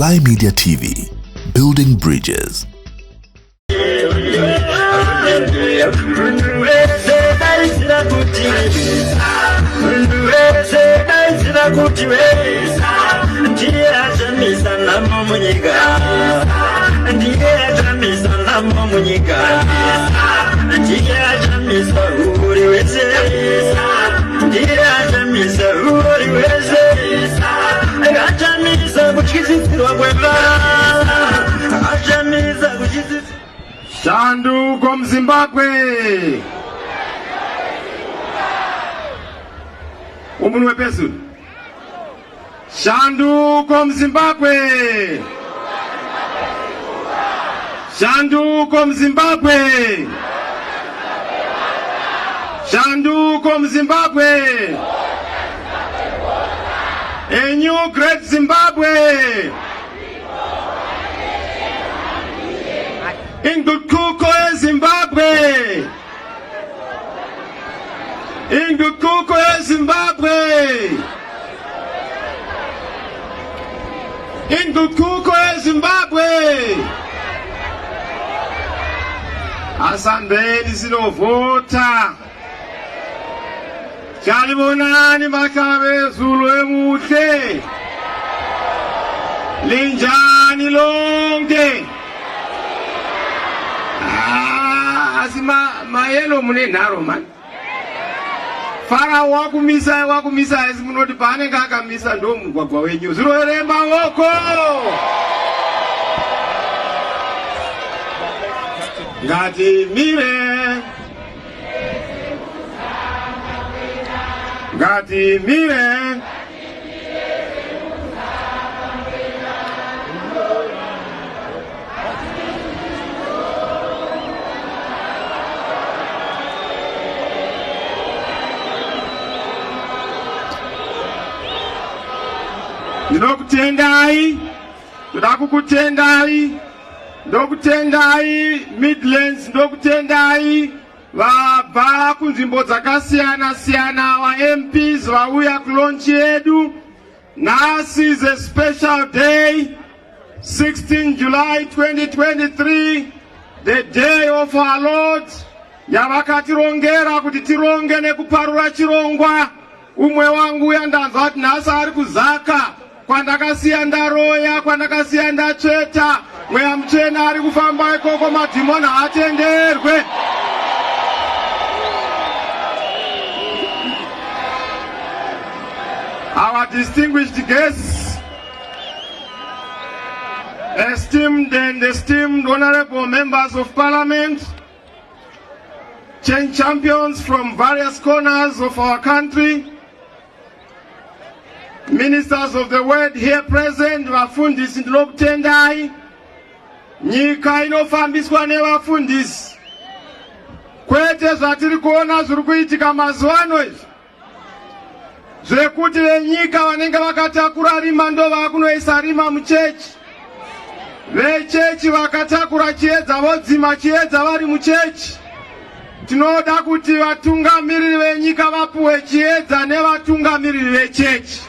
Sly Media TV, building bridges. Shanduko muZimbabwe. Umunhu wepezuru. Shanduko muZimbabwe. Shanduko muZimbabwe. Shanduko muZimbabwe. A new great Zimbabwe. Inguquko eZimbabwe. Inguquko eZimbabwe. Inguquko eZimbabwe. Asambeni sinovhota. Sanibonani mahlabezulu emuhle. Linjani lonke? Ah, asi mayelo mune nharo mani. Farao wakumisa wakumisa asi munoti paanenge akamisa ndo mugwagwa wenyu. Zvirovere maoko. Ngatimire. Ngatimire. Ndinokutendai, ndoda kukutendai, ndokutendai Midlands, ndokutendai vabva kunzvimbo dzakasiyana siyana, vaMPs vauya kulaunch yedu. Nhasi is a special day, 16 July 2023, the day of our Lord, yavakatirongera kuti tironge nekuparura chirongwa. Umwe wangu uya ndanzwa kuti nhasi ari kuzaka kwandakasiya ndaroya, kwandakasiya ndatsveta. Mweya Mutsvene ari kufamba ikoko, madhimoni haatenderwe. Our distinguished guests, esteemed and esteemed honorable members of parliament, change champions from various corners of our country, ministers of the word here present, vafundisi ndinokutendai. Nyika inofambiswa nevafundisi, kwete zvatiri kuona zviri kuitika mazuva ano izvi zvekuti venyika vanenge vakatakura rima ndo vakunoisa rima muchechi, vechechi vakatakura chiedza vodzima chiedza vari muchechi. Tinoda kuti vatungamiriri venyika vapuwe chiedza nevatungamiriri vechechi.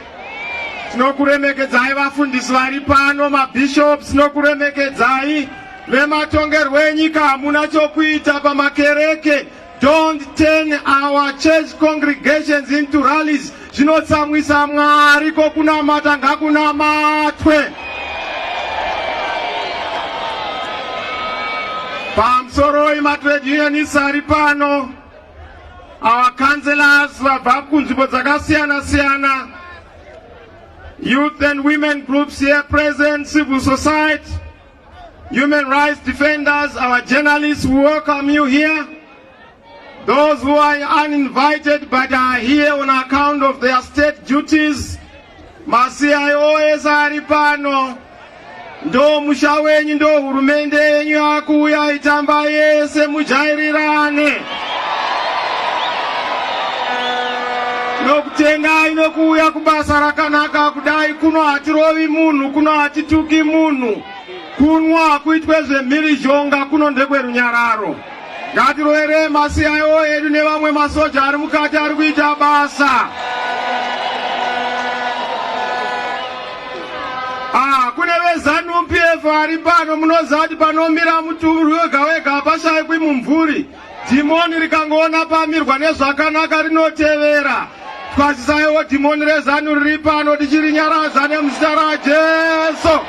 Tinokuremekedzai vafundisi vari pano, mabishops, tinokuremekedzai vematongerwo enyika, hamuna chokuita pamakereke. Don't turn our church congregations into rallies. Zvinotsamwisa Mwari, kokunamata ngakunamatwe. Pamusoroi matrade unionists ari pano, our councillors vabva kunzvimbo dzakasiyana siyana, youth and women groups here present, civil society, human rights defenders, our journalists, we welcome you here. Those who are uninvited but are here on account of their state duties, maCIO ese ari pano, ndo musha wenyu, ndo hurumende yenyu yakuuya itamba yese, mujairirane. Nokutendai nokuuya kubasa rakanaka kudai. Kuno hatirovi munhu, kuno hatituki munhu, kunwa hakuitwe zvemhirizhonga, kuno ndekwerunyararo. Ngatiroverei maCIO edu nevamwe masoja ari mukati ari kuita basa. Ah, kune veZanu PF vari pano, munoziva kuti panomira muturu wega wega hapashayikwi mumvuri. Dhimoni rikangoona pamirwa nezvakanaka rinotevera. Twazisaiwo dhimoni reZanu riri pano, tichirinyaradza nemuzita raJesu.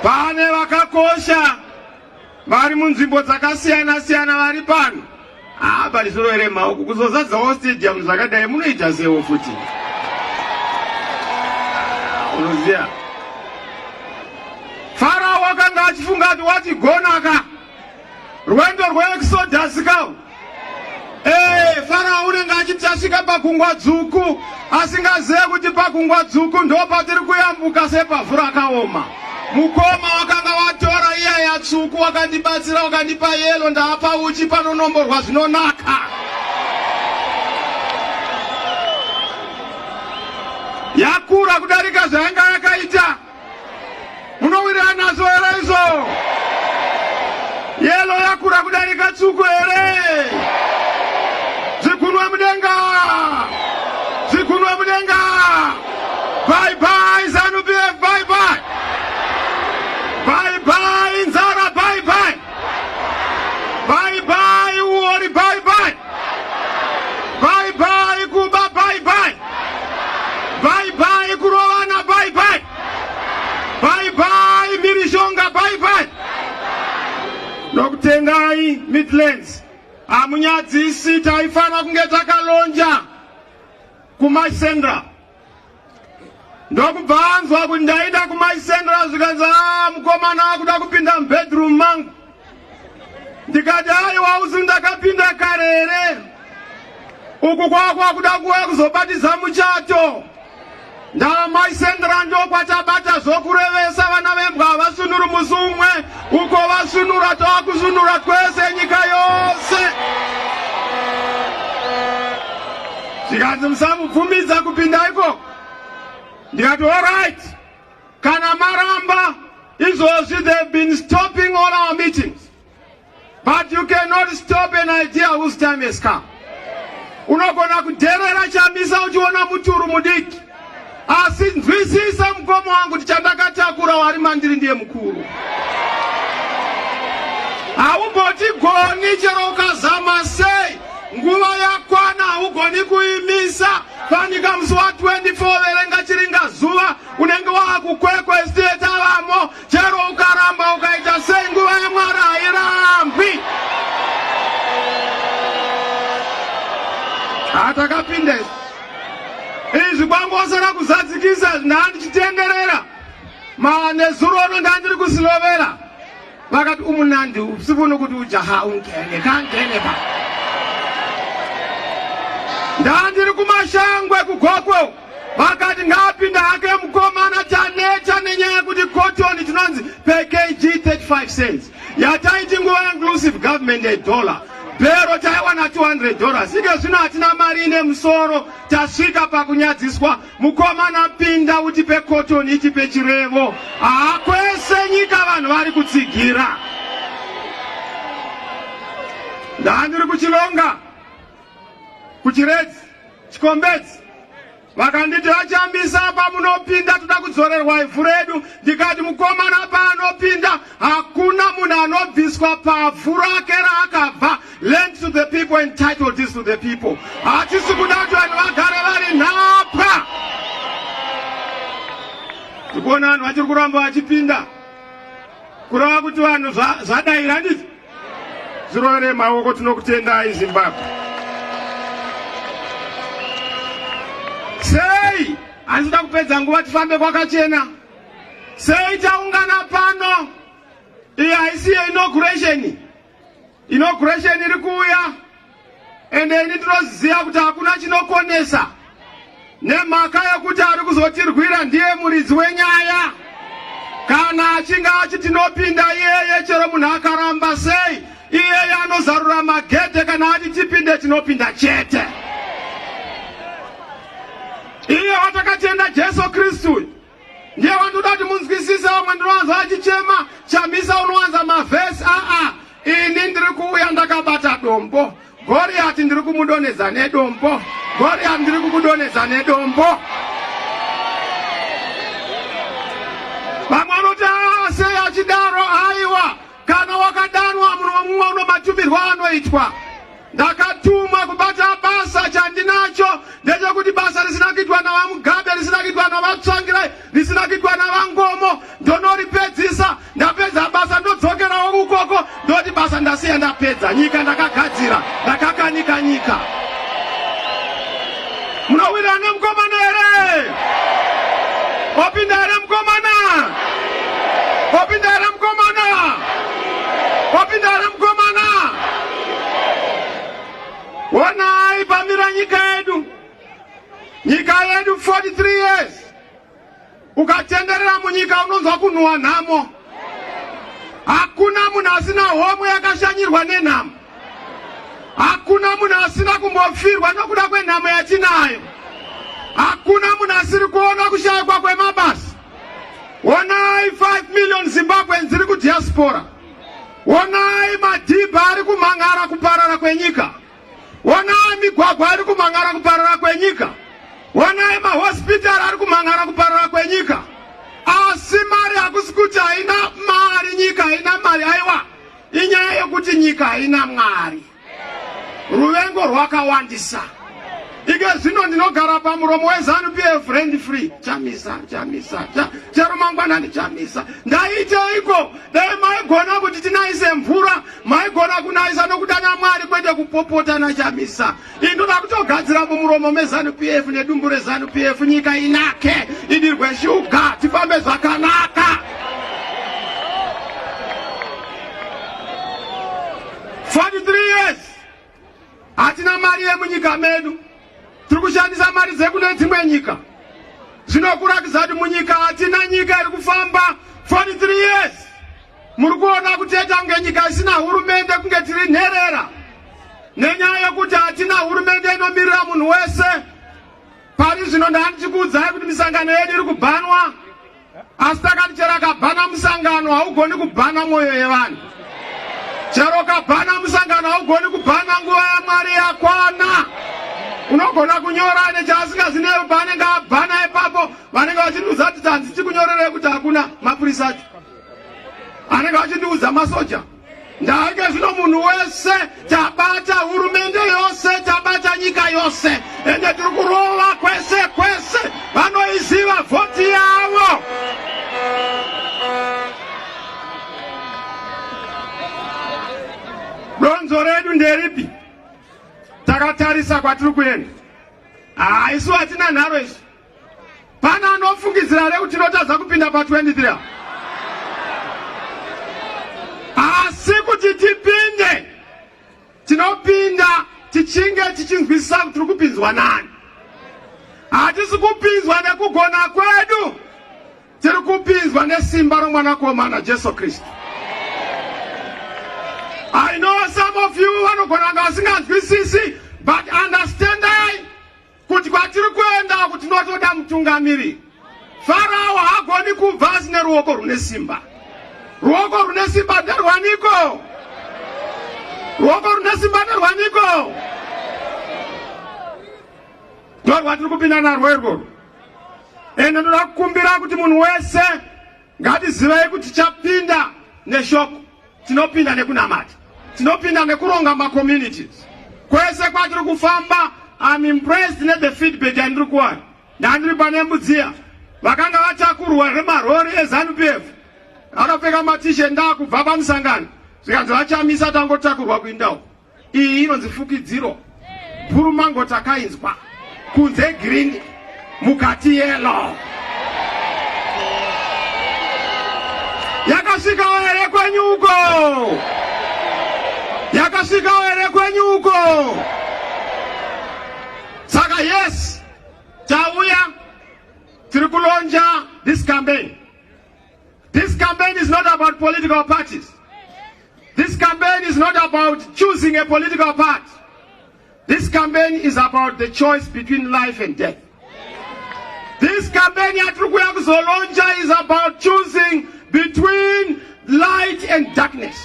Pane vakakosha vari munzvimbo dzakasiyana siyana vari pano. Haa, parisoro here maoko kuzozadzawo stadium zvakadai, munoita sewo futi, unoziva. Farao akanga achifunga kuti watigonaka rwendo rweExodus kau. Ee, Farao unenge achiti asvika paGungwa Dzvuku, asingazive kuti paGungwa Dzvuku ndo patiri kuyambuka sepavhu rakaoma. Mukoma wakanga watora iya yatsvuku, wakandibatsira, wakandipa yellow, ndaapa uchi panonomborwa zvinonaka. Yakura kudarika zvayanga yakaita. Munowirirana nazvo here izvo? Yellow yakura kudarika tsvuku here? Zvigunwe mudenga, zvigunwe mudenga! Bye bye ZANU PF, bye bye, bye bye nzara, bye bye, bye bye uori, bye bye, bye bye kuba, bye bye, bye bye kurovana, bye bye, bye bye mhirizhonga, bye bye. Nokutendai Midlands, hamunyadzisi. Taifanira kunge takalonja kuMash Central. Ndokubva anzwa kuti ndaida kuMash Central, zvikanzi, "A, mukomana akuda kupinda mubedroom mangu." Ndikati, "Aiwa, usi ndakapinda kare here? Uku kwakwa kuda kuuya kuzobatidza muchato." NdaMash Central ndokwatabata zvokurevesa. Vana vembwa havasunuri musi umwe. Uko vasunura, tavakusunura twese, nyika yose. Zvikanzi, "Musamubvumidza kupinda ikoko." Ndikati, "Alright, kana maramba izvozvi." They've been stopping all our meetings, but you cannot stop an idea whose time has come. Unogona kudherera Chamisa uchiona muturu mudiki, asi nzwisisa, mukoma wangu, kuti chandakatakura wari mandiri ndiye mukuru. Haumbotigoni chero ukazama sei. Nguva yakwana, haugoni kuimisa. Fanika musi wa24, verenga chiringa zuva, unenge waakuKwekwe state avamo. Chero ukaramba ukaita sei, nguva yaMwari hairambwi. Hatakapinda izvi, izvi kwangosara kuzadzikisa. Ndandichitenderera manezuro ono, ndandiri kuSilobela, vakati umunandi, sifuna ukuthi ujaha ungene kangene pa. Ndandiri kuMashangwe kuGokwe, vakati ngaapinda hake mukomana. Taneta nenyaya yekuti cotton tinonzi per kg 35 cents, yataiti nguva inclusive government yedollar bhero taiwana $200. Ike zvino hatina mari ine musoro. Tasvika pakunyadziswa. Mukomana, pinda utipe cotton, itipe chirevo. Haakwese nyika, vanhu vari kutsigira. Ndandiri kuChilonga, kuChiredzi, Chikombedzi, vakanditi, "VaChamisa, pamunopinda toda kudzorerwa ivhu redu." Ndikati, "Mukomana paanopinda, hakuna munhu anobviswa pavhu rake raakabva. Land to the people and title deeds to the people." Hatisi kuda kuti vanhu vagare vari nhapwa. Tikuona vanhu vachiri kuramba vachipinda, kureva kuti vanhu zvadaira, handiti? Zvirovere maoko. Tinokutendai, Zimbabwe. Sei handisida kupedza nguva, tifambe kwakachena. Sei taungana pano? Iyi haisi yeinauguration. Inauguration iri kuuya, ende ini ndinoziva kuti hakuna chinokonesa, nemhaka yekuti ari kuzotirwira ndiye muridzi wenyaya. Kana achinge achi tinopinda, iyeye chero munhu akaramba sei, iyeye anozarura magedhe. Kana ati tipinde, tinopinda chete. Iye watakatenda, Jesu Kristu, ndiye wandoda kuti munzwisise. Vamwe ndinowanza achichema, "Chamisa, unowanza mavhesi." Aa, ini ndiri kuuya ndakabata dombo. Goriyati ndiri kumudonhedza nedombo. Goriati, ndiri kukudonhedza nedombo. Vamwe vanoti, "Ah, sei achidaro?" Aiwa, kana wakadanwa, munhu mumwe uno matumirwo anoitwa. Ndakatumwa kubata basa. Chandinacho ndechekuti basa risina kuitwa naVaMugabe, risina kuitwa naVaTsvangirai, risina kuitwa naVaNkomo, ndonoripedzisa. Ndapedza basa, ndodzokerawo kukoko, ndoti basa ndasiya ndapedza. Nyika ndakagadzira, ndakakanika nyika. Munowirana mukomana here? Wapinda here mukomana? Wapinda here mukomana? Wapinda here mukomana? Onai pamira nyika yedu. Nyika yedu, 43 years, ukatenderera munyika unonzwa kunhuwa nhamo. Hakuna munhu asina homwe yakashanyirwa nenhamo. Hakuna munhu asina kumbofirwa nokuda kwenhamo yatinayo. Hakuna munhu asiri kuona kushayikwa kwemabasa. Onai 5 million Zimbabweans dziri kudiaspora. Onai madhibha ari kumhan'ara kuparara kwenyika. Onai migwagwa ari kumhan'ara kuparara kwenyika. Onai mahospitari ari kumhan'ara kuparara kwenyika. Asi mari, hakusi kuti haina mari, nyika haina mari, aiwa. Inyaya yekuti nyika haina Mwari, ruvengo rwakawandisa. Ike zvino ndinogara pamuromo weZANU PF rent free. Chamisa, Chamisa, chero mangwanani Chamisa. Ndaiteiko? Dai maigona kuti tinaise mvura, maigona kunaisa nokudana Mwari, kwete kupopota naChamisa. Indoda kutogadzira mumuromo meZANU PF nedumbu reZANU PF, nyika inake, idirwe shuga, tifambe zvakanaka. 43 years hatina mari yemunyika medu, tiri kushandisa mari dzekune dzimwe nyika. Zvinokurakidza kuti munyika hatina nyika iri kufamba. 43 years, muri kuona kuteta kunge nyika isina hurumende, kunge tiri nherera, nenyaya yekuti hatina hurumende inomirira munhu wese. Pari zvino ndandichikuudzai kuti misangano yedu iri kubhanwa, asi takati chero akabhana musangano, haugoni kubhana mwoyo yevanhu. Chero kabhana musangano, haugoni kubhana nguva yaMwari yakwana. Unogona kunyora nechaasingazineyo paanenge abhana ipapo. Vanenge vachindiudza kuti tanzi tikunyorerei kuti hakuna mapurisa acho, anenge vachindiudza masoja. Ndaike zvino munhu wese, tabata hurumende yose, tabata nyika yose, ende tiri kurova kwese kwese. Vanoiziva vhoti yavo. Donzo redu nderipi? Takatarisa kwatiri kuenda, haa, isu hatina nharo isu. Pana anofungidzira rekuti tinotadza kupinda pa23? Asi kuti tipinde, tinopinda tichinge tichinzwisisa kuti tiri kupinzwa nani. Hatisi kupinzwa nekugona kwedu, tiri kupinzwa nesimba romwanakomana Jesu Kristu. I know some of you vanogona kunge vasinganzwisisi, but understandai kuti kwatiri kuenda kuti tinotoda mutungamiri. Farao haagoni kubva asine ruoko rune simba. Ruoko rune simba nderwaniko? Ruoko rune simba nderwaniko? Ndorwatiri kupinda narwo irworwo. Ende ndoda kukumbira kuti munhu wese, ngatizivei kuti tichapinda neshoko, tinopinda nekunamata, tinopinda nekuronga macommunities kwese kwatiri kufamba. I'm impressed nethe feedback yandiri kuwana. Ndandiri pane Mbudziya, vakanga vatakurwa remarori eZANU PF akapfeka matishe. Ndakubva pamusangano, zvikanzi, "VaChamisa, tangotakurwa kuinda uko." Iyi inonzi fukidziro. Bhurumango takainzwa, kunze green, mukati yellow. Yakasvikawo here kwenyu uko? Yakasvikawo here kwenyu uko? Saka yes, tauya, tiri kulauncha this campaign. This campaign is not about political parties. This campaign is not about choosing a political party. This campaign is about the choice between life and death. This campaign yatiri kuya kuzolauncha is about choosing between light and darkness.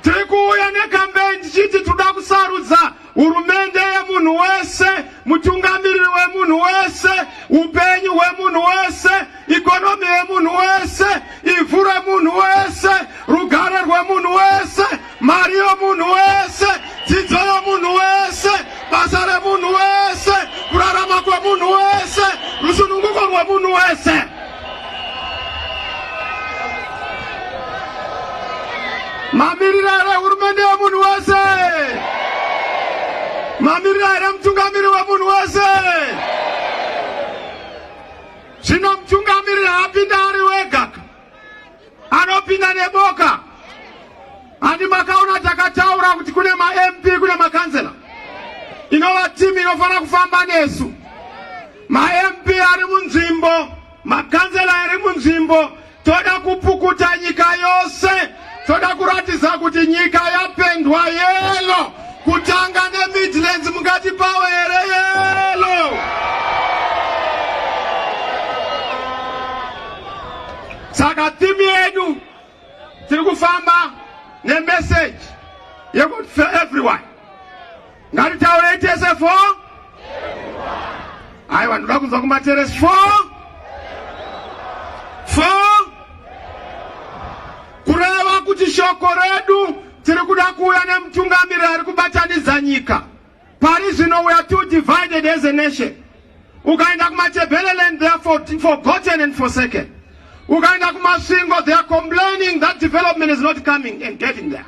Tiri kuuya necampaign tichiti toda kusarudza hurumende yemunhu wese. Mutungamiriri wemunhu wese, upenyu hwemunhu wese, economy yemunhu wese, ivhu remunhu wese, rugare rwemunhu wese, mari yomunhu wese, dzidzo yomunhu wese, basa remunhu wese, kurarama kwemunhu wese, rusununguko rwemunhu wese. Mamirira here hurumende yemunhu wese? Mamirira here mutungamiri wemunhu wese? Zvino mutungamiriri haapinda ari wega, anopinda neboka. Handi makaona takataura kuti kune maMP, kune makanzela, inova timu inofanira kufamba nesu. MaMP ari munzvimbo, makanzela ari munzvimbo, toda kupukuta nyika yose, toda kuratidza kuti nyika yapendwa yellow, kutanga neMidlands. Mungatipawo here yellow? Saka timu yedu tiri kufamba nemessage yekuti for everyone. Ngatitaurei tese, for. Aiwa, ndoda kunzwa kumateresi, for. Kureva kuti shoko redu, tiri kuda kuuya nemutungamiri ari kubatanidza nyika. Pari zvino we are too divided as a nation. Ukaenda kuMatabeleland, they are forgotten and forsaken. Ukaenda kuMasvingo, they are complaining that development is not coming and getting there.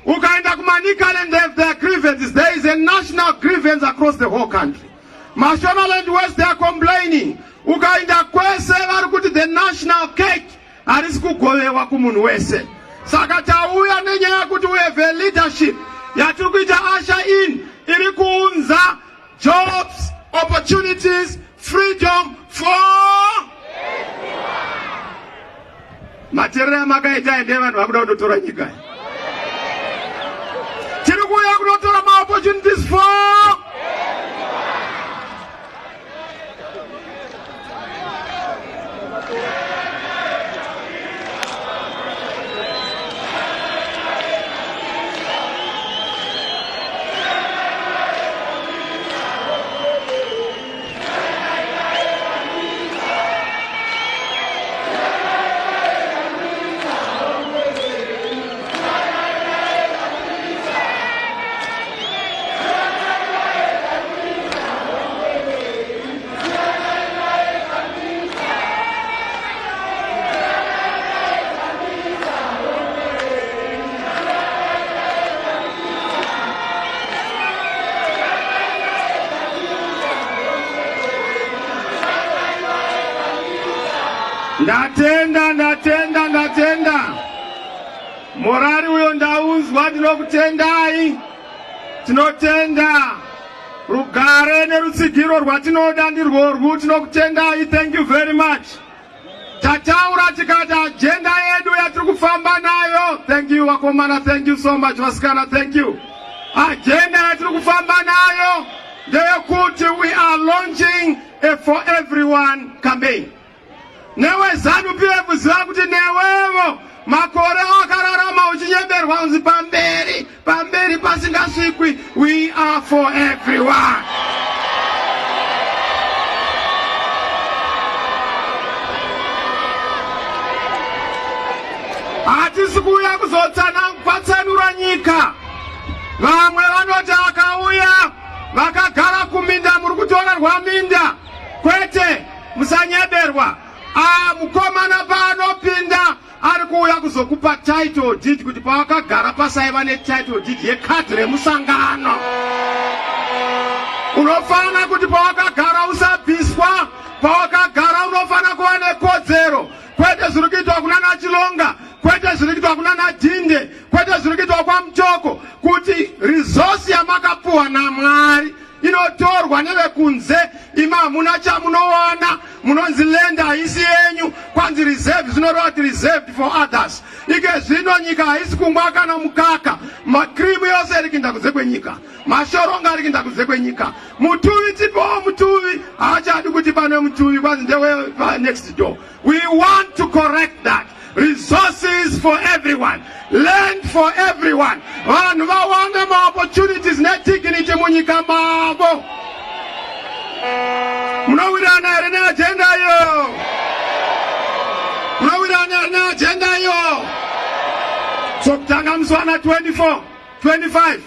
Ukaenda kuManicaland, they have their grievances. There is a national grievance across the whole country. Mashonaland West, they are complaining. Ukaenda kwese, vari kuti the national cake harisi kugovewa kumunhu wese. Saka tauya nenyaya yekuti we have a leadership yatiri kuita usher in, iri kuunza jobs, opportunities, freedom for. Materera amakaita ende vanhu vakuda kundotora nyika. Tiri kuuya kunotora maopportunities for. Ndatenda, ndatenda, ndatenda. Morari uyo ndaunzwa, ndinokutendai. Tinotenda rugare nerutsigiro rwatinoda ndirworwu. Tinokutendai, thank you very much. Tataura tikati agenda yedu yatiri kufamba nayo. Thank you vakomana, thank you so much vasikana, thank you. Agenda yatiri kufamba nayo ndeyekuti we are launching a for everyone campaign. Newe ZANU PF, ziva kuti newevo makore wakararama uchinyeberwa unzi pamberi, pamberi pasingasvikwi. We are for everyone. Hatisi kuuya kuzopatsanura nyika. Vamwe vanoti akauya, vakagara kuminda muri kutorerwa minda. Kwete, musanyeberwa. Ah, mukomana paanopinda ari kuuya kuzokupa title deed, kuti pawakagara pasaiva netitle deed yekadhi remusangano. Unofanira kuti pawakagara usabviswa pawakagara, unofanira kuva nekodzero, kwete zviri kuitwa kuna naChilonga, kwete zviri kuitwa kuna naDhinde, kwete zviri kuitwa kwaMutoko, kuti resource yamakapuwa naMwari inotorwa nevekunze, imi hamuna chamunowana. Munonzi land haisi yenyu, kwanzi reserve, zvinoreva kuti reserved for others. Ike zvino nyika haisi kumwa kana mukaka, macream yose iri kuinda kunze kwenyika, mashoronga ari kuinda kunze kwenyika. Mutuvi tipowo mutuvi, haachadi kuti pane mutuvi, kwanzi ndewe next door. We want to correct that. Resources for everyone, land for everyone, vanhu vawane maopportunities nedignity munyika mavo. Munowirirana here neagenda iyo? Munowirirana here neagenda iyo? So kutanga musi wana 24, 25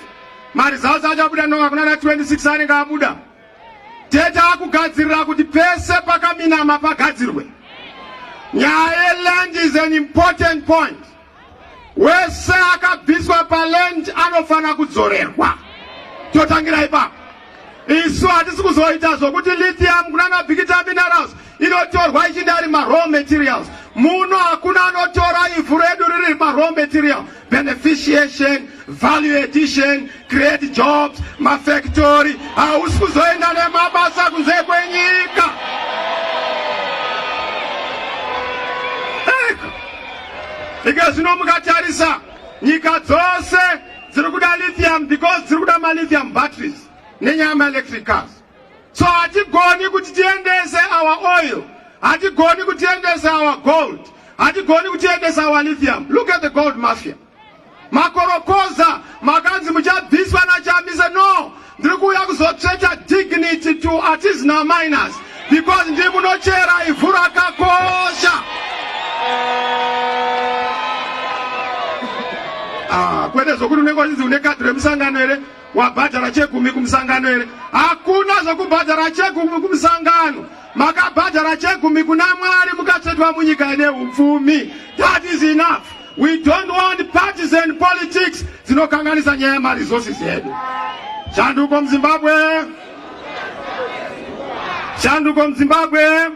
maresults achabuda nonga kuna na 26 anenge abuda. Tete akugadzirira kuti pese pakaminama pagadzirwe. Nyaya yeland is an important point. Wese akabviswa paland anofanira kudzorerwa. Totangira ipapo. Isu hatisi kuzoita zvokuti lithium kunana Bikita Minerals inotorwa ichinda ari maraw materials. Muno hakuna anotora ivhu redu riri maraw material. Beneficiation, value addition, create jobs, mafactory. Hausi kuzoenda nemabasa kunze kwenyika. Ika zvino mukatarisa nyika dzose dziri kuda lithium because dziri kuda malithium batteries nenyaya yemaelectric cars. So hatigoni kuti tiendese our oil, hatigoni kuti tiendese our gold, hatigoni kuti tiendese our lithium. Look at the gold mafia. Makorokoza makanzi muchabviswa naChamisa. No, ndiri kuuya kuzotsveta dignity to artisanal miners because ndiri munochera ivhu rakakosha. Ah, kwete zvokuti unenge uchinzi une kadhi remusangano here, wabhadhara chegumi kumusangano here? Hakuna zvokubhadhara chegumi kumusangano. Makabhadhara chegumi kuna Mwari mukatsvetwa munyika ine upfumi. That is enough. We don't want partisan politics dzinokanganisa nyaya yemaresources edu. Shanduko muZimbabwe, shanduko muZimbabwe,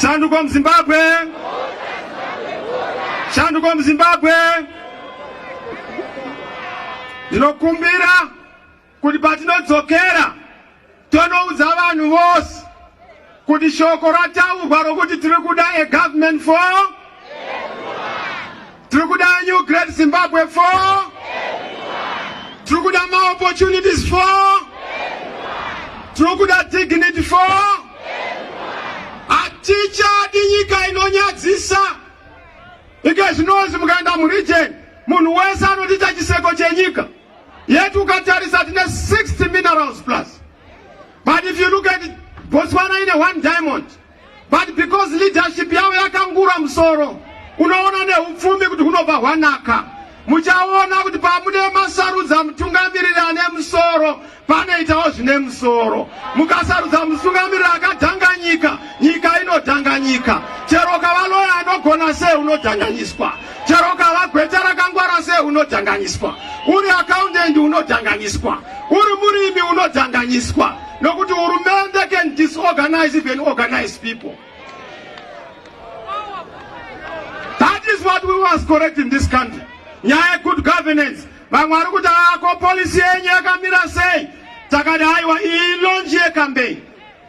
shanduko muZimbabwe, shanduko muZimbabwe. Ndinokumbira kuti patinodzokera tonoudza vanhu vose kuti shoko rataurwa rokuti tiri kuda a government for, tiri kuda a new great Zimbabwe for, tiri kuda maopportunities for, tiri kuda dignity for. Hatichadi nyika inonyadzisa. Ike zvinonzi mukaenda muregion, munhu wese anotiita chiseko chenyika yetu. Ukatarisa tine 60 minerals plus, but if you look at Botswana, ine one diamond, but because leadership yavo yakangura musoro, unoona neupfumi kuti hunobva hwanaka. Muchaona kuti pamune masarudza mutungamiriri ane musoro, panoitawo zvine musoro. Mukasarudza mutungamiriri akadhanganyika, nyika inodhanganyika. Chero ukava loya anogona sei, unodhanganyiswa. Chero ukava gweta rakangwara sei, unodhanganyiswa. Uri accountant, unodhanganyiswa. Uri murimi, unodhanganyiswa, nokuti hurumende can disorganize even organized people. That is what we must correct in this country. Nyaya yegood governance, vamwe vari kuti ako policy yenyu yakamira sei? Takati aiwa, iyi launch yecampaign.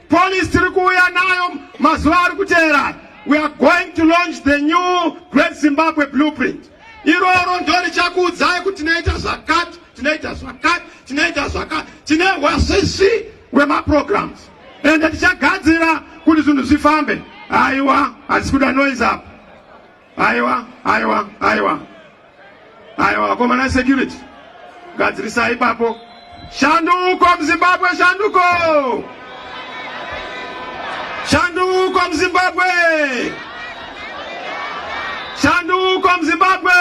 Policy tiri kuuya nayo mazuva ari kuteera. We are going to launch the new Great Zimbabwe Blueprint. Iroro ndo richakuudzai kuti tinoita zvakati, tinoita zvakati, tinoita zvakati. Tine hwasisi hwemaprograms ende tichagadzira kuti zvinhu zvifambe. Aiwa, hatisi kuda noise apa. Aiwa, aiwa, aiwa, aiwa. Vakomana security, gadzirisai ipapo. Shanduko muZimbabwe, shanduko, shanduko muZimbabwe, shanduko muZimbabwe.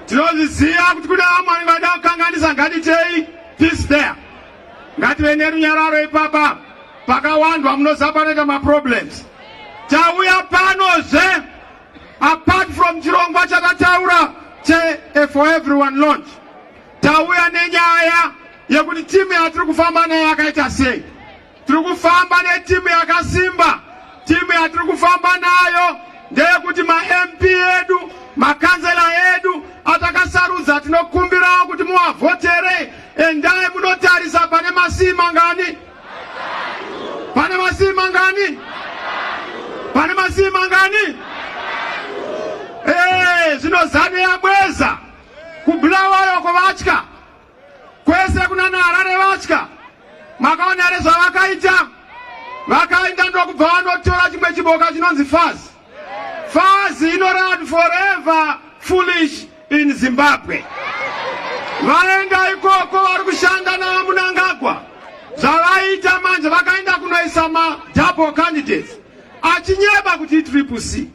Tinozviziva kuti kune vamwe vanenge vada kukanganisa. Ngatitei peace there, ngative nerunyararo ipapa. Pakawandwa munoziva panoita maproblems. Tauya panozve, apart from chirongwa chakataura che For Everyone launch, tauya nenyaya yekuti timu yatiri kufamba nayo yakaita sei. Tiri kufamba netimu yakasimba. Timu yatiri kufamba nayo ndeyekuti maMP edu, makanzela edu atakasarudza, tinokumbirawo kuti muvavhotere. Endai munotarisa pane masii mangani, pane masii mangani, pane masii mangani. Zvino ZANU yabweza kuBulawayo kuvatya kwese kuna naHarare vatya. Makaona here zvavakaita? Vakaenda ndokubva vanotora chimwe chiboka chinonzi FAZ. FAZ inoreva forever foolish in Zimbabwe. Vaenda ikoko vari kushanda naVaMnangagwa. Zvavaita manje, vakaenda kunoisa madouble candidates achinyeba kuti iTriple C.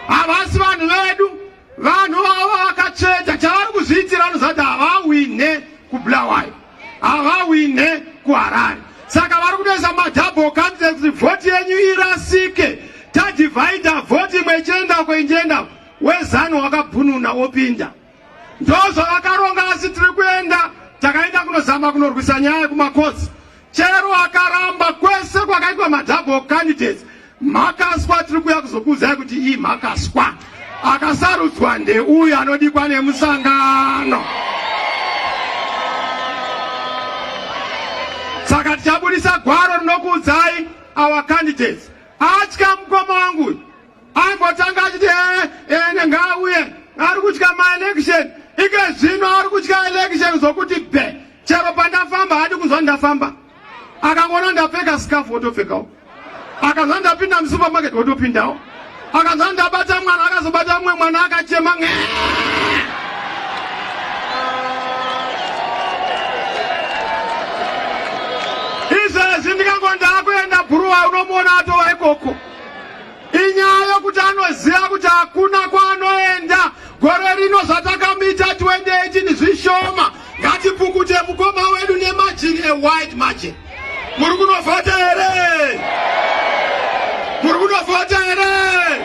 Havasi vanhu vedu, vanhu vavo vakatsveta. Chavari kuzviitira, vanoziva kuti havawine kuBulawayo, havawine kuHarare, saka vari kunoisa madouble candidates kuti vhoti yenyu irasike. Tadivhaidha vhoti, imwe ichienda uko, ichienda, weZanu wakabhununa wopinda. Ndo zvavakaronga, asi tiri kuenda, takaenda kunozama kunorwisa nyaya yekumacourts. Chero akaramba kwese kwakaitwa madouble candidates, mhakaswa tiri kuuya kuzokuudzai kuti iyi mhakaswa, akasarudzwa ndeuyu anodikwa nemusangano. Saka tichabudisa gwaro rinokuudzai our candidates. Atya mukoma wangu uyu, aimbotanga achiti ene ngaauye, ari kutya maelection. Ike zvino ari kutya election zvokuti be chero pandafamba haadi kunzwa ndafamba. Akangoona ndapfeka scarf, wotopfekawo. Akanzwa ndapinda musupermarket, wotopindawo. Akanzwa ndabata mwana, akazobata mumwe mwana akachema nge. Izvezvi ndikango ndaakuenda Bhuruwa, unomuona atova ikoko. Inyaya yokuti anoziva kuti hakuna kwaanoenda gore rino. Zvatakamita 2018 zvishoma, ngatipukute mukoma wedu nemargin, a wide margin. Muri kunovhota here? Muri kunovhota here?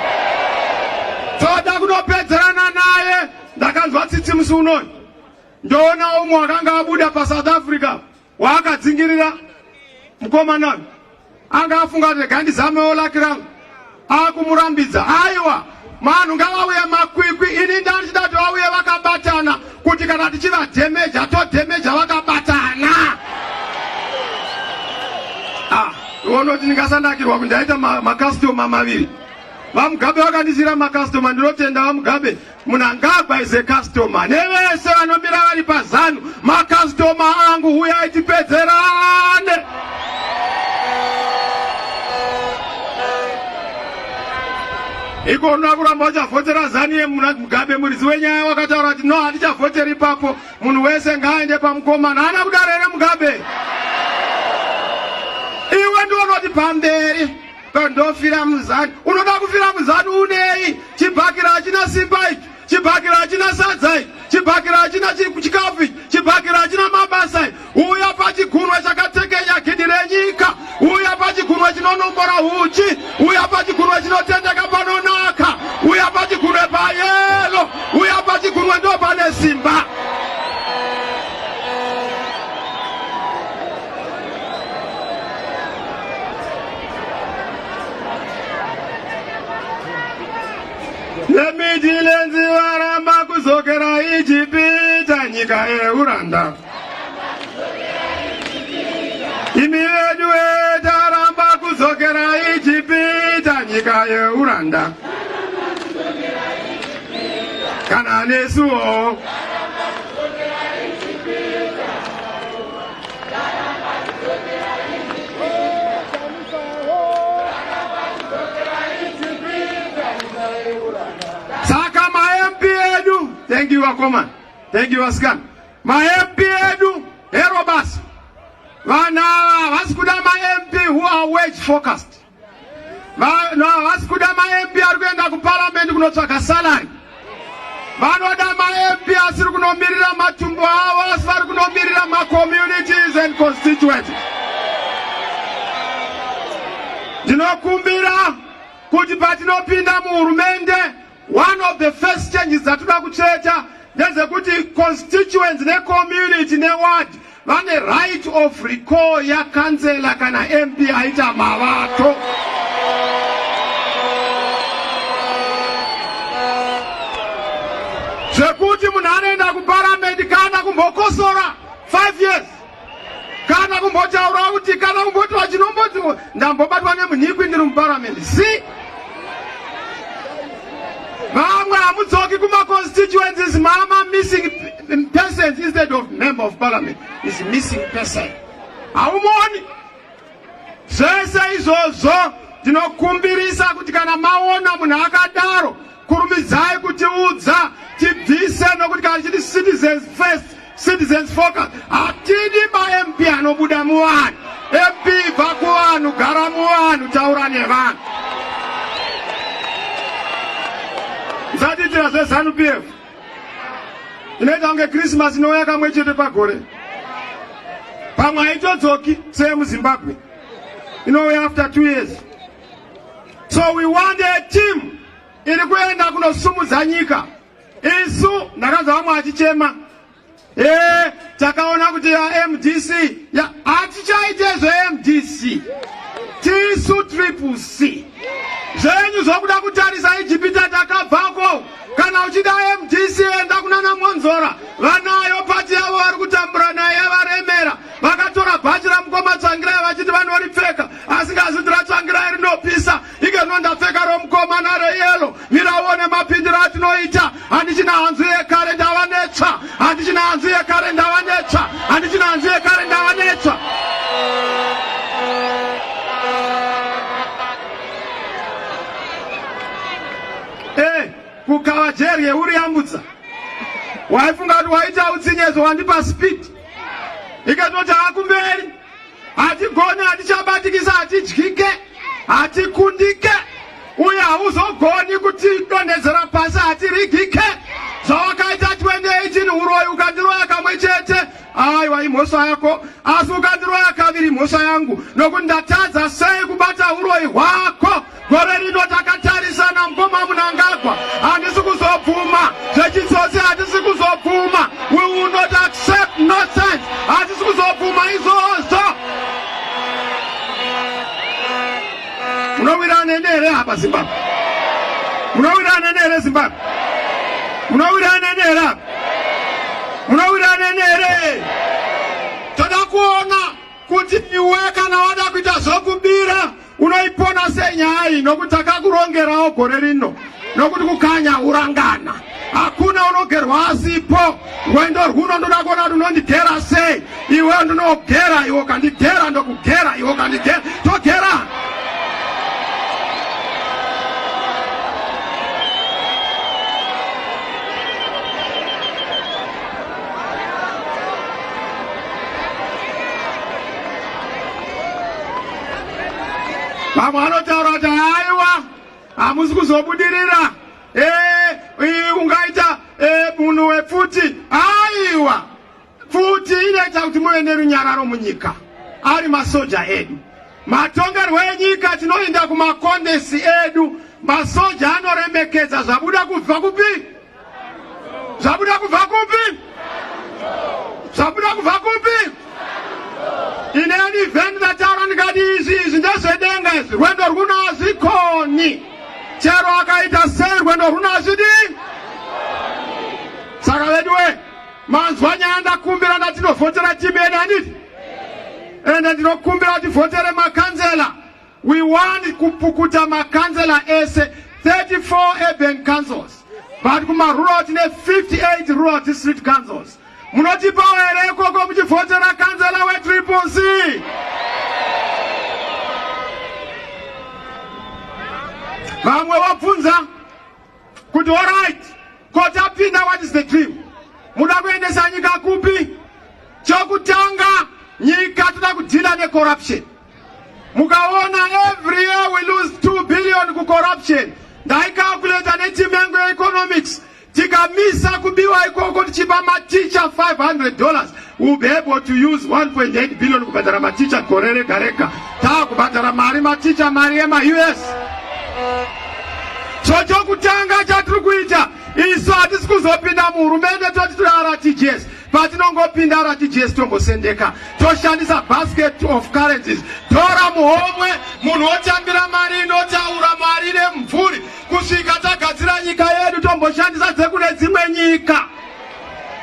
Toda kunopedzerana naye. Ndakanzwa tsitsi musi unoyu, ndoona umwe akanga abuda paSouth Africa waakadzingirira mukomana uyu, anga afunga kuti rega ndizamewo luck rangu, akumurambidza. Aiwa, vanhu ngavauye makwikwi. Ini ndandichida kuti vauye vakabatana, kuti kana tichivadhemeja, todhemeja vakabatana. Ah, unoti ndingasandakirwa kuti ndaita macustomer maviri. VaMugabe vakandisira macustomer, ndinotenda VaMugabe. Mnangagwa is a customer, nevese vanomira vari paZanu macustomer angu. Huyai tipedzerane. Ikona kuramba uchavhotera ZANU yeMugabe, muridzi wenyaya wakataura kuti no, hatichavhoteri ipapo, munhu wese ngaaende pamukomana. Haana kudaro here Mugabe? Iwe ndionoti pamberi ndofira muZanu. Unoda kufira muZanu unei? Chibhakira hachina simba ichi, chibhakira hachina sadza ichi, chibhakira hachina chikafu ichi, chibhakira hachina mabasa ichi. Uya pachigunwe chakatekenya gidi renyika, uya pachigunwe chinonombora huchi, uya pachigunwe chinotendeka panonaka, uya pachigunwe payellow, uya pachigunwe, ndo pane simba. NeMidlands varamba kuzokera Ijipita, nyika yeuranda. Imi vedu taramba kudzokera Ijipita, nyika yeuranda. Kana nesuwo. Saka maMP edu, thank you vakoma, thank you vasikana, maMP edu hero basa. Vanhu ava havasi kuda maMP who are wage focused. Vanhu havasi kuda maMP ari kuenda kuparamendi kunotsvaga salary. Vanoda maMP asiri kunomirira matumbo avo, asi vari kunomirira macommunities and constituencies. Ndinokumbira kuti patinopinda muhurumende, one of the first changes dzatoda kutsveta ndezekuti constituents necommunity neward vane right of recall yakansela kana MP aita mavato. Zvekuti munhu anoenda kuparamendi kana kumbokosora 5 years, kana kumbotaura kuti, kana kumboti vachinomboti ndambobatwa nemunhikwi ndiri muparamendi, si vamwe hamudzoki kumaconstituencies, mama missing persons. Instead of member of parliament is missing person, haumuoni. Zvese izvozvo ndinokumbirisa kuti kana maona munhu akadaro, kurumidzai kutiudza tibvise, nokuti kana tichiti citizens first. Citizens focus. Hatidi maMP anobuda muvanhu. MP bva kuvanhu, gara muvanhu, taura nevanhu. Musatiitira zveZanu PF. Inoita kunge Christmas inouya kamwe chete pagore. Pamwe haitodzoki seyemuZimbabwe. Inouya after 2 years. So we want a team iri kuenda kunosumudza nyika. Isu ndakanzwa vamwe vachichema ee, takaona kuti ya MDC ya hatichaite zveMDC, tisu Triple C. Zvenyu zvokuda kutarisa Ijipita takabvako. Kana uchida MDC enda kunana Mwonzora, vanayo pati yavo vari kutambura naye yavaremera. Vakatora bhachi ramukoma Tsvangirai vachiti vanoripfeka, asingazi kuti raTsvangirai rinopisa. Ike rino ndapfeka romukomana reyelo, mira uone mapindiro atinoita. Handichina hanzu yekare, ndava netsva. Handichina hanzu yekare, ndava netsva. Handichina hanzu yekare, ndava netsva. Kukava jeri yeuri yambutsa. Waifunga kuti waita utsinyezo, wandipa speed. Ikatoti hakumberi. Hatigoni, hatichabatikisa, hatidyike, hatikundike, uye hauzogoni kutidonhedzera pasi, hatirigike. Zvawakaita 2018 uroyi, ukandiroya kamwe chete, aiwa imhosva yako, asi ukandiroya kaviri imhosva yangu, nokuti ndatadza sei kubata uroyi hwako. Gore rino takatarisana mukoma Mnangagwa, handisi kuzobvuma zvechitsotsi, handisi kuzobvuma. We will not accept nonsense, handisi kuzobvuma izvozvo. Munowirana neni here apa Zimbabwe? Munowirana neni here Zimbabwe? Munowirana neni here apa? Munowirana neni here? Toda kuona kuti iwe kana wada kuita zvokubira unoipona sei nyaya iyi, nokuti takakurongerawo gore rino, nokuti kukanya urangana hakuna unogerwa asipo. Rwendo rwuno ndoda kuona kuti unondigera sei iwe, ndinogera iwe, ukandigera ndokugera iwe, ukandigera togera. Vamwe vanotaura kuti haiwa, hamusi kuzobudirira, ungaita munhu wepfuti. Aiwa, pfuti inoita kuti muve nerunyararo munyika. Ari masoja edu, matongerwo enyika tinoenda kumakondesi edu, masoja anoremekedza zvabuda kubva kupi? Zvabuda kubva kupi? Zvabuda kubva kupi? Ineni event ndataura ndikati izvi izvi ndezvedenga izvi, rwendo rwuno hazvikoni, chero akaita sei rwendo rwuno hazvidii. Saka veduwe, manzwa nyaya, ndakumbira ndatinovhotera timu yedu, handiti? Ende ndinokumbira kuti vhotere makanzela. We want kupukuta makanzela ese 34 urban councils, but kumarural tine 58 rural district councils. Munotipawo here ikoko muchivhotera kanzela weTriple C? Vamwe vobvunza kuti alright, ko tapinda, what is the dream? Muda kuendesa nyika kupi? Chokutanga, nyika toda kudeala necorruption. Mukaona every year we lose 2 billion kucorruption. Ndaicalculata neteam yangu yeeconomics, tikamisa kubiwa ikoko tichipa maticha $500, we'll be able to use 1.8 billion kubhadhara maticha gore rega rega. Taakubhadhara mari maticha, mari yemaUS. So chokutanga chatiri kuita isu, hatisi kuzopinda muhurumende toti tiri RTGS. Patinongopinda RTGS, tombosendeka, toshandisa basket of currencies, tora muhomwe, munhu otambira mari inotaura mari nemumvuri kusvika tagadzira nyika yedu, tomboshandisa dzekune dzimwe nyika.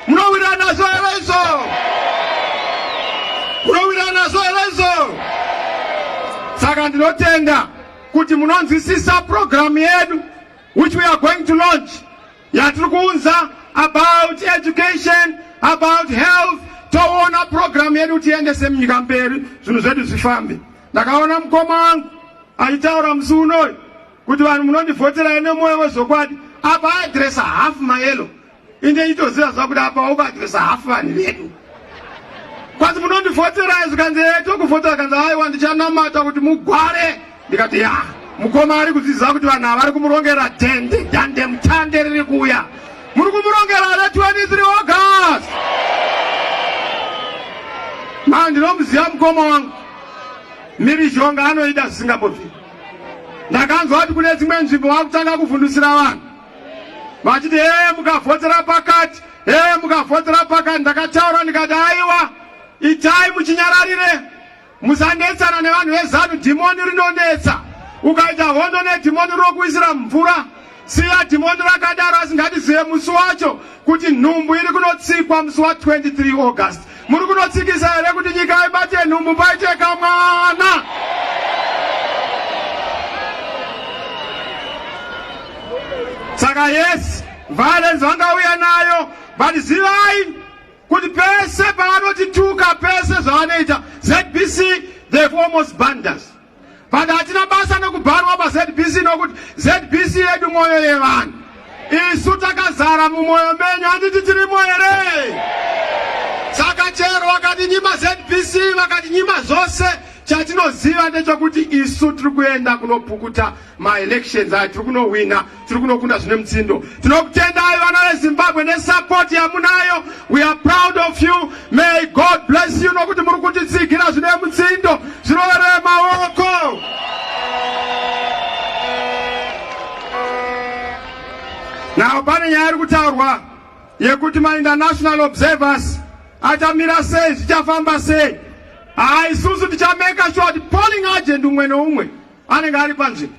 Munowirana nazvo here izvo? Munowirana nazvo here izvo? Saka ndinotenda kuti munonzwisisa programu yedu which we are going to launch, yatiri kuunza about education, about health. Toona programu yedu tiendese munyika mberi, zvinhu zvedu zvifambe. Ndakaona mukoma wangu achitaura musi unoyu kuti vanhu munondivhoterai nemwoyo wezvokwadi. Apa aadresa half mayellow. Inde itoziva zvakuti apa ukadresa hafu vanhu vedu. Kwanzi munondivhotera zvikanzi ee tokuvhotera kanzi aiwa ndichanamata kuti mugware. Ndikati ya mukoma ari kuziva kuti vanhu ava vari kumurongera dende dande mutande riri kuuya. Muri kumurongera re 23 August. Ma ndinomuziva mukoma wangu. Mhirizhonga anoida zvisingambobviri. Ndakanzwa kuti kune dzimwe nzvimbo vakutanga kuvhundusira vanhu vachiti hee mukavhotera pakati, hee mukavhotera pakati. Ndakataura ndikati aiwa, itai muchinyararire, musanetsana nevanhu veZanu. Dhimoni rinonetsa, ukaita hondo nedhimoni rinokuisira mvura. Siya dhimoni rakadaro, asi ngatizive musi wacho kuti nhumbu iri kunotsikwa musi wa 23 August. Muri kunotsikisa here kuti nyika ibate nhumbu paite kamwana? Saka yes, violence vangauya nayo, but zivai kuti pese pavanotituka, pese zvavanoita, ZBC, they've almost banned us. But hatina basa nekubhanwa paZBC, nokuti ZBC yedu mwoyo yevanhu. Isu takazara mumwoyo menyu, handiti tirimo here? Saka chero vakatinyima ZBC, vakatinyima zvose, chatinoziva ndechekuti isu tiri kuenda kunopukuta maelections aya, tiri kunowina, tiri kunokunda zvine mutsindo. Tinokutendai vana veZimbabwe nesupport yamunayo. We are proud of you. May God bless you, nokuti muri kutitsigira zvine mutsindo, zvirovere maoko. Now pane nyaya iri kutaurwa yekuti mainternational observers achamira sei, zvichafamba sei. Haa, isusu tichameka sure kuti polling agent umwe neumwe anenge ari panzvimbo.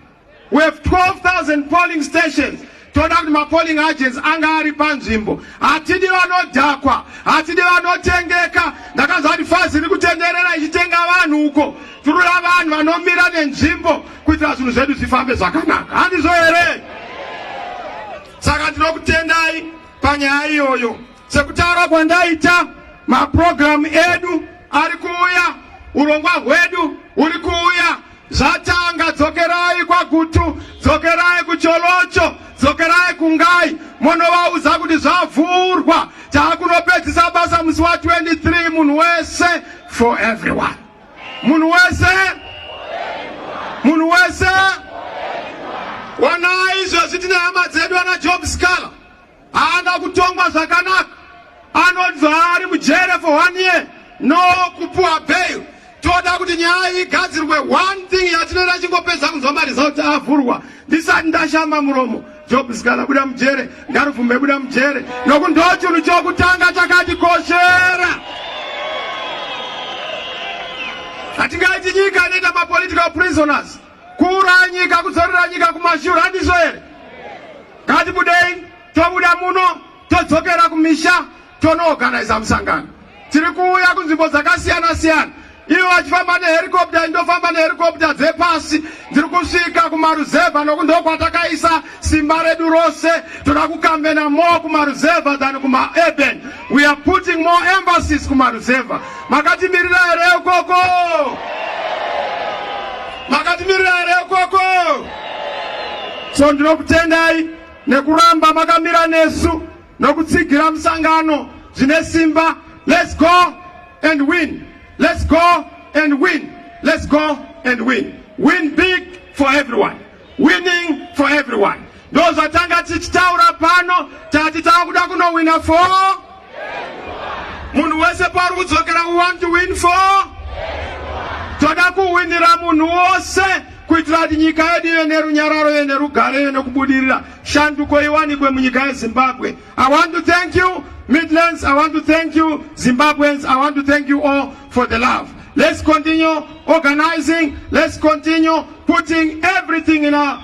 We have 12,000 polling stations. Toda kuti mapolling agents anga ari panzvimbo. Hatidi vanodhakwa, hatidi vanotengeka. Ndakanzwa kuti fazi iri kutenderera ichitenga vanhu uko. Tirikuda vanhu vanomira nenzvimbo kuitira zvinhu zvedu zvifambe zvakanaka. Handizvo here? Saka ndinokutendai panyaya iyoyo. Sekutaura kwandaita, mapurogiramu edu ari kuuya, urongwa hwedu huri kuuya. Zvatanga, dzokerai kwaGutu, dzokerai kuCholocho, dzokerai kuNgai, monovaudza kuti zvavhurwa. Taakunopedzisa basa musi wa 23. Munhu wese for everyone, munhu wese, munhu wese. Wanai izvozvi tine hama dzedu ana Job Sikhala, haana kutongwa zvakanaka, anonzi ari mujere for one year, no kupuwa bail. Toda kuti nyaya igadzirwe. One thing yatinoda, chingopedza kunzwa maresults avhurwa, ndisati ndashamba muromo, Job Sikhala buda mujere, Ngarivhume buda mujere, nokuti ndo chinhu chokutanga chakatikoshera. Hatingaiti nyika inoita mapolitical prisoners, kuuraya nyika, kudzorera nyika kumashure. Handizvo here? Ngatibudei, tobuda muno, todzokera kumisha, tonoorganiza musangano. Tiri kuuya kunzvimbo dzakasiyana siyana. Ivo vachifamba nehelicopter, indofamba nehelicopter dzepasi. Ndiri kusvika kumaruzevha nokuti ndokwatakaisa simba redu rose. Toda kukambena more kumaruzevha than kumaurban. We are putting more emphasis kumaruzevha. Makatimirira here ukoko? Makatimirira here ukoko? So ndinokutendai nekuramba makamira nesu nokutsigira musangano zvine simba. Let's go and win. Let's go and win. Let's go and win. Win big for everyone. Winning for everyone. Ndo zvatanga tichitaura pano, tati taakuda kunowina for munhu wese pauri kudzokera. We want to win for, toda kuwinira munhu wose kuitira kuti nyika yedu ive nerunyararo, ive nerugare, ive nekubudirira, shanduko iwanikwe munyika yeZimbabwe. I want to thank you, Midlands. I want to thank you, Zimbabweans. I want to thank you all for the love. Let's continue organizing. Let's continue putting everything in our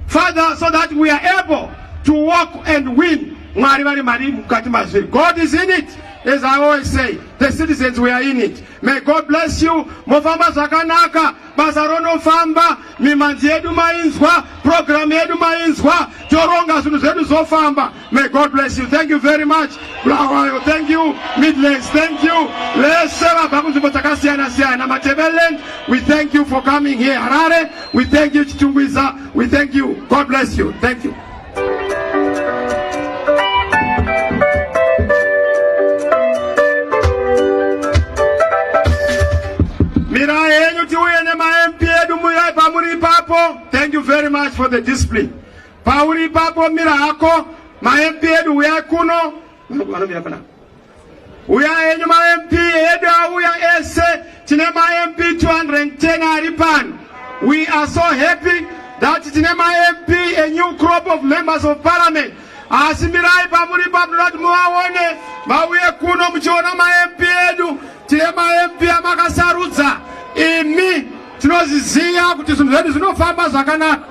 father so that we are able to walk and win. Mwari vari mari mukati mazviri. God is in it. As I always say, the citizens, we are in it. May God bless you. Mofamba zvakanaka, basa ronofamba, mimanzi yedu mainzwa, program yedu mainzwa, toronga zvinhu zvedu zvofamba. May God bless you. Thank you very much. Bulawayo, thank you. Midlands, thank you. Vese vabva kunzvimbo dzakasiyana siyana. Matabeleland, we thank you for coming here. Harare, we thank you. Chitungwiza, we thank you. God bless you. Thank you. very much for the discipline. Pauri ipapo mira hako, maMP edu uyai kuno. Vanomira panapa. Uyai henyu maMP edu auya ese. Tine maMP 210 ari pano. We are so happy that tine maMP, a new crop of members of parliament. Asi mirai pamuri ipapo, ndoda kuti muvaone vauye kuno muchiona maMP edu. Tine maMP amakasarudza imi. Tinozviziva kuti zvinhu zvedu zvinofamba zvakanaka.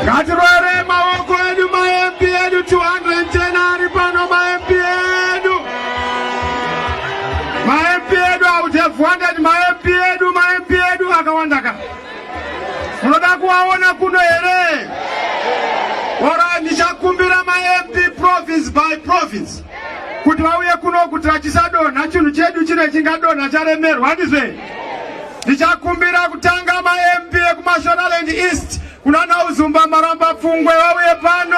Ngatirore maoko edu, maMP edu 210 ari pano. MaMP edu, maMP edu, I would have wanted maMP edu, maMP edu akawanda ka. Munoda kuvaona kuno here? Ora, ndichakumbira maMP province by province kuti vauye kuno kuti vachisadonha. Chinhu chedu chine chingadonha charemerwa, handizve? Ndichakumbira kutanga maMP ekuMashonaland East, kunana Uzumba Maramba Pfungwe, vauye pano.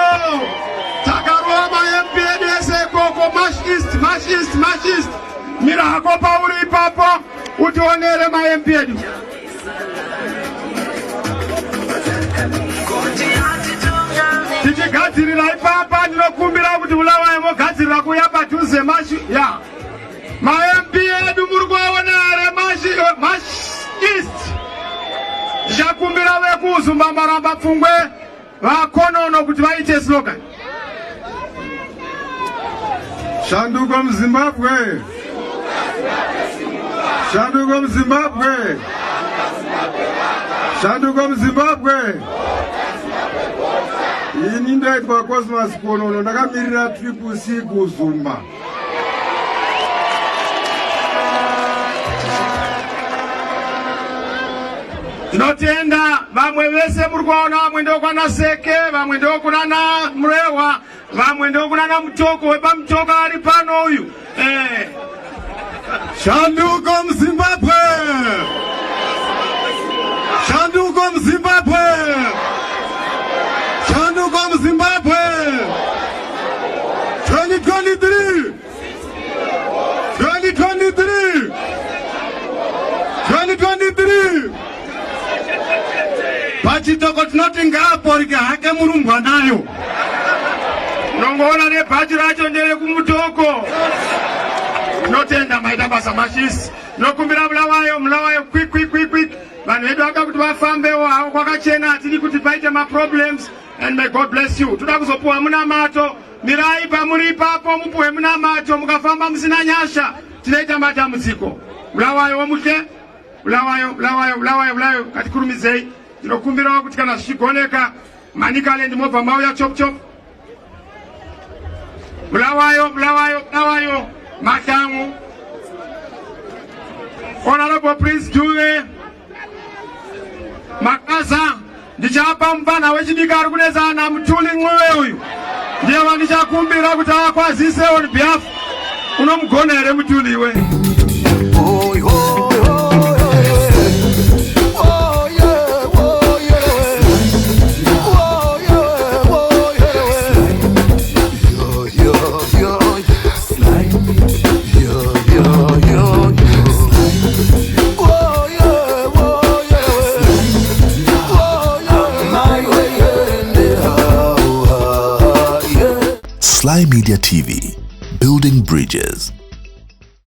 Takarova maMP edu ese ikoko. Mash East, Mash East, Mash East, mira hako pauri ipapo utionere maMP edu. Tichigadzirira ipapa, ndinokumbira kuti Bulawayo mogadzirira kuuya padhuze. Mash ya maMP edu muri kuvaona here? Mash East. Ndichakumbira vekuUzumba Maramba Pfungwe, vaKonono, kuti vaite slogan. Shanduko muZimbabwe! Shanduko muZimbabwe! Shanduko muZimbabwe! Ini ndaitwa Cosmas Konono, ndakamirira Triple C kuZumba. Tinotenda vamwe vese muri kuvaona. Vamwe ndokwana Seke, vamwe ndokunana Murehwa, vamwe ndokunana Mutoko. WepaMutoko ari pano uyu. Shanduko muZimbabwe! Shanduko muZimbabwe! Shanduko muZimbabwe! 2023, 2023, 2023. Pachitoko tinoti ngaaporike hake murumbwanayo. Unongoona nebhachi racho nderekumutoko. Tinotenda, maita basa Mashisi. Tinokumbira Bulawayo, Bulawayo, quick, quick, quick, quick. Vanhu vedu vada kuti vafambewo havo kwakachena. Hatidi kuti paite maproblems, and may God bless you. Toda kuzopuwa munamato. Mirai pamuri ipapo mupuwe munamato. Mukafamba musina nyasha, tinoita matambudziko. Bulawayo womuhle, Bulawayo, Bulawayo, Bulawayo, Bulawayo, ngatikurumidzei. Ndinokumbirawo kuti kana zvichigoneka, Manicaland mobva mauya chop chop. Bulawayo, Bulawayo, Bulawayo, Mahlangu, Honorable Prince Dube Makaza. Ndichapa mufana wechidiki ari kunetsana, Mutuli Ncube. Uyu ndiye wandichakumbira kuti akwazise on behalf. Unomugona here Mutuli iwe? Oh, oh, oh, oh, yeah, oh, yeah. Oh, yeah, oh, yeah. Yo, yo, yo. Yo, yo, yo. Oh, yeah, oh, yeah. Oh, yeah. Oh, yeah. Sly Media TV, building bridges.